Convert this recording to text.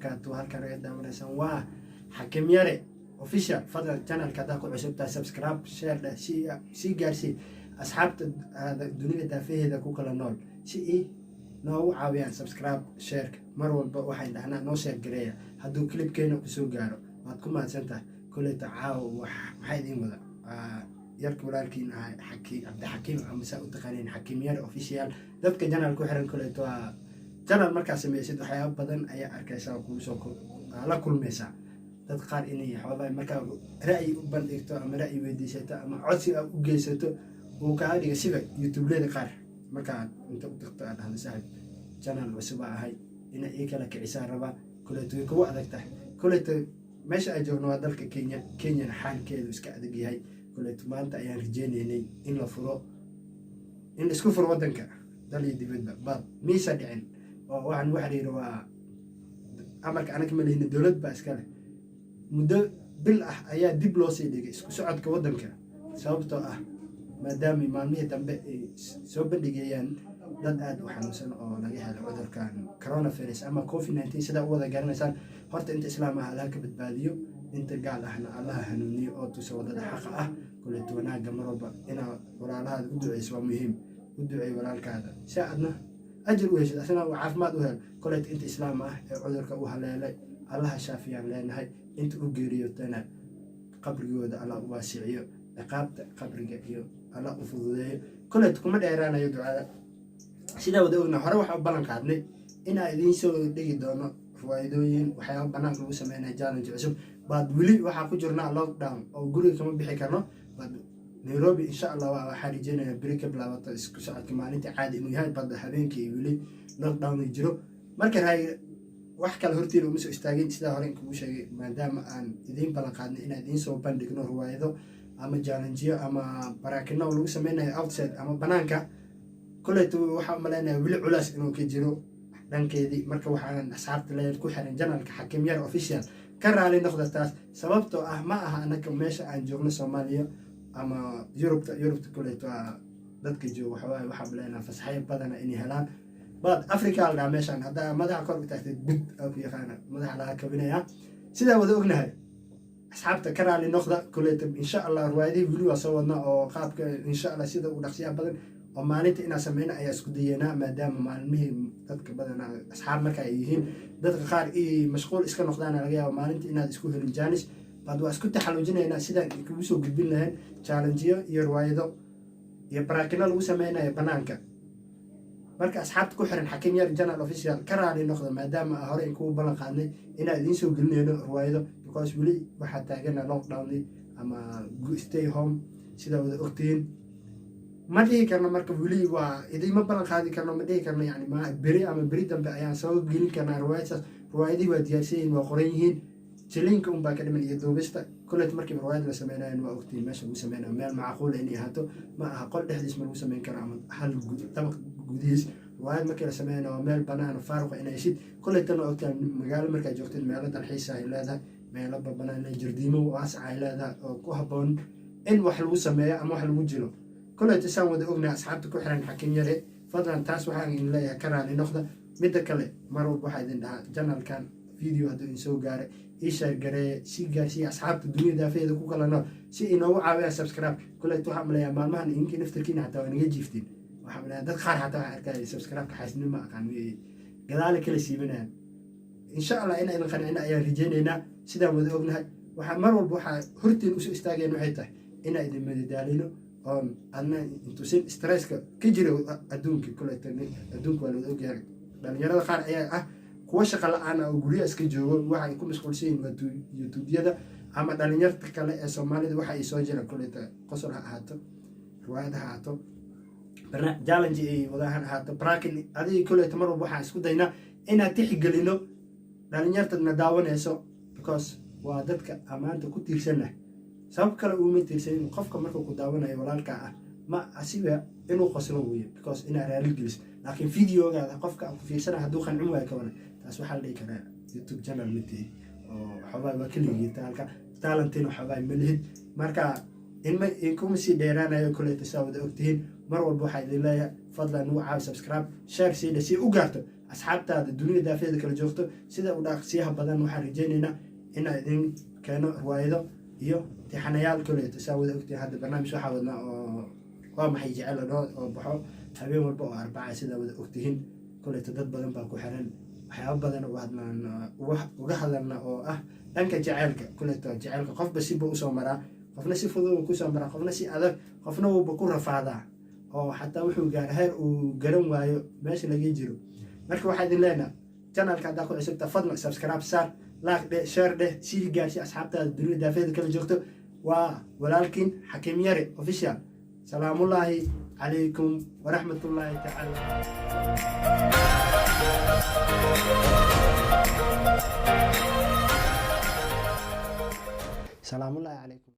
Wabarakaatu. Halkaan naga daawanaysaan waa Xakim Yare Official. Fadlan channelka haddaa ku cusubtahay, subscribe, share dheh, si sii gaarsii asxaabta aada dunida daafaheeda ku kala nool, si ay noogu caawiyaan subscribe, shareka. Mar walba waxaan dhahnaa noo share gareeya hadduu clipkeena kusoo gaaro. Waad ku mahadsan tahay. Koleyta caawa maxaa idiin wada yarka walaalkiin ahay, Cabdixakiim, ama saa u taqaaniin Xakiim Yare Official. Dadka channel ku xiran, koleyto waa channel markaa sameysid, waxyaaba badan ayaa arkaysaa oo kugu soo la kulmaysaa. Dad qaar inay xoogaa markaa ra'yi u bandhigto ama ra'yi weydiisato ama codsi aad u geysato, uu kaa dhiga sida youtubeleda qaar. Markaa inta u tagto aad dhahdo, "Saaxib, channel cusub aa ahay, ina ii kala kicisaan rabaa," koleyto way kugu adag tahay. Koleyto meesha ay joogno waa dalka Kenya. Kenyana xaalkeedu iska adag yahay. Koleyto maanta ayaan rajeynaynay in la furo, in la isku furo waddanka, dal iyo dibadba, but miisa dhicin. Oo waxaan ugu xiriiro waa amarka anaga ma lihina, dowlad baa iska leh. Muddo bil ah ayaa dib loo sii dhigay isku socodka waddanka, sababtoo ah maadaama maalmihii dambe ay soo bandhigayaan dad aada u xanuunsan oo laga helay cudurkan coronavirus ama COVID-19, sidaa u wada garanaysaan. Horta inta islaam ah Allaha ka badbaadiyo, inta gaal ahna Allaha hanuuniyo oo tusa wadada xaqa ah. Kuleeto wanaaga mar walba inaa walaalahaada u duceyso waa muhiim. U duceey walaalkaada si aadna ajar u heshid, asna uu caafimaad u hel. Kuleeto inta islaam ah ee cudurka u haleelay Allaha shaafiyaan leenahay. Inta u geeriyootana qabrigooda Allah u waasiciyo, ciqaabta qabriga iyo Allah u fududeeyo. Kuleeto kuma dheeraanayo ducada. Sidaa wada ogna, hore waxaa u ballan qaadnay inaa idiin soo dhigi doono riwaayadooyin, waxyaaba banaanka lagu sameynaya, challenge cusub, but weli waxaa ku jirnaa lockdown oo guriga kama bixi karno. But Nairobi, insha Allah, waxaa rajeynaya beri ka bilaabato isku socodka maalinta caadi inuu yahay, but habeenkii weli lockdown jiro. Marka raay wax kale hortiina uma soo istaagin. Sidaa hore inkugu sheegay, maadaama aan idiin ballan qaadnay inaan idiin soo bandhigno riwaayado ama challengeyo ama prankino lagu sameynayo outside ama banaanka, koleyta waxaa umaleynaya weli culays inuu ka jiro dhankeedii. Marka waxaan asxaabta leeyahay ku xiran channelka Xakim Yar Official, ka raali noqda taas, sababtoo ah ma aha anaka meesha aan joogno Soomaaliya ama Yurubta. Yurubta koleyto dadka jooga waxawaaye waxaa maleynaya fasaxyo badana inay helaan, but Africa la dhaha meeshaan haddaa madaxa kor u taagtay, bud aa ku yaqaana madaxa laga kabinaya, sidaa wada ognahay. Asxaabta ka raali noqda. Koleyta, insha Allah, riwaayadihii weli waa soo wadna oo qaabka, insha Allah, sida uu dhaqsiyaha badan oo maalinta inaan sameyno ayaa isku dayeynaa, maadaama maalmihii dadka badanaa asxaab marka ay yihiin, dadka qaar i mashquul iska noqdaana, laga yaaba maalinta inaad isku helin chance. But waa isku taxaluujinaynaa sidaan kugu soo gudbin lahayn challengeyo iyo riwaayado iyo prankino lagu sameynayo banaanka. Marka asxaabta ku xiran Xakim Yar Channel Official, ka raali noqda maadaama hore in kugu ballan qaadnay inaan idiin soo gelinayno riwaayado, because weli waxaa taagana lockdown ama stay home, sidaa wada ogtihiin. Ma dhihi karno marka weli waa idiinma ballan qaadi karno, ma dhihi karno yani ma beri ama beri dambe ayaan soo gelin karnaa riwaayadsaas. Riwaayadihii waa diyaarsan yihiin, waa qoran yihiin, jiliinka unbaa ka dhiman iyo duubista. Koleyt markiiba riwaayad la sameynayan, waa ogtihiin meesha lagu sameynayo meel macquula inay ahaato. Ma aha qol dhexdiis ma lagu sameyn karo ama hal dabaq gudihiis. Riwaayad markii la sameynayo waa meel banaan faaruqa inay heshid. Koleytana waa ogtahay, magaalo markaad joogtid meelo dalxiisa ay leedahay, meelo babanaan, jardiimo waasaca ay leedahay oo ku habboon in wax lagu sameeyo ama wax lagu jilo. Koleyta saan wada ognahay, asxaabta ku xiran Xakim Yare, fadlan taas waxaan idin leeyahay ka raali noqda. Midda kale, mar walba waxaa idin dhahaa, channelkan video hadduu idin soo gaaray, ii share gareeye, sii gaarsiiya asxaabta dunida daafaheeda ku kala nool, si inoogu caawiyaan subscribe. Koleyta waxaa maleeyaa maalmahan idinkii naftarkiina xataa waa naga jiiftiin. Waxaa maleeyaa dad qaar xataa waxaa arkaya subscribe-ka xaasnimo aqaan gadaale kala siibanayaan. Insha Allah in aydan qancina ayaan rajeynaynaa. Sidaan wada ognahay, waxaa mar walba waxaa horteen usoo istaageen waxay tahay inaan idin madadaalino oon adna intusin stresska ka jira adduunka. Koleyta adduunka waa la wada ogyahay, dhalinyarada qaar ayaa ah kuwa shaqa la-aan ah oo guryaha iska joogo. Waxa ay ku mashquulsan yihiin waa youtubeyada ama dhalinyarta kale ee Soomaalida. Waxa ay soo jiraan koleyta qosol ha ahaato, riwaayad ha ahaato, challenge ay wadahan ahaato, pranking adiga. Koleyta mar walba waxaan isku daynaa inaan tixgelino dhalinyartadna daawanayso, because waa dadka ammaanta ku tiirsanah. Sabab kale uuma tiirsanin, qofka markuu ku daawanayo walaalka ah ma asiga inuu qoslo weeye, because inaa raali geliso. Laakiin videogaada qofka ku fiirsana hadduu qancin waayo kawana, taas waxaa la dhihi karaa YouTube channel ma tihid oo waxoogaa waa keligii taalka talentin waxoogaa ma lihid. Marka inma inkuma sii dheeraanayo. Koleyta saa wada ogtihiin, mar walba waxaa idin leeyahay, fadlan nagu caawi subscribe, share siidha si u gaarto. Asxaabtaada dunida daafeeda kala joogto sida u dhaaqsiyaha badan. Waxaan rajaynaynaa inaan idin keeno riwaayado iyo tixanayaal koleeto. Saa wada ogtihin, hadda barnaamij waxaa wadnaa oo "Waa Maxay Jecel" oo baxo habeen walba oo Arbaca. Sidaa wada ogtihiin, koleeto dad badan baa ku xiran. Waxyaaba badan uga hadalna oo ah dhanka jaceylka. Koleeto jaceylka qofba siba usoo maraa, qofna si fudud uu kusoo maraa, qofna si adag, qofna wuuba ku rafaadaa oo xataa wuxuu gaara heer uu garan waayo meesha laga jiro. Marka waxaa idin leenaha, channelka haddaa ku cusubta, fadlan subscribe saar, like dheh, share dheh, sii gaarsi asxaabtaada dunida daafeeda kala joogto. Waa walaalkiin Xakiim Yare Official. Salaamullaahi calaykum waraxmatullaahi tacaala. Salaamullaahi calaykum.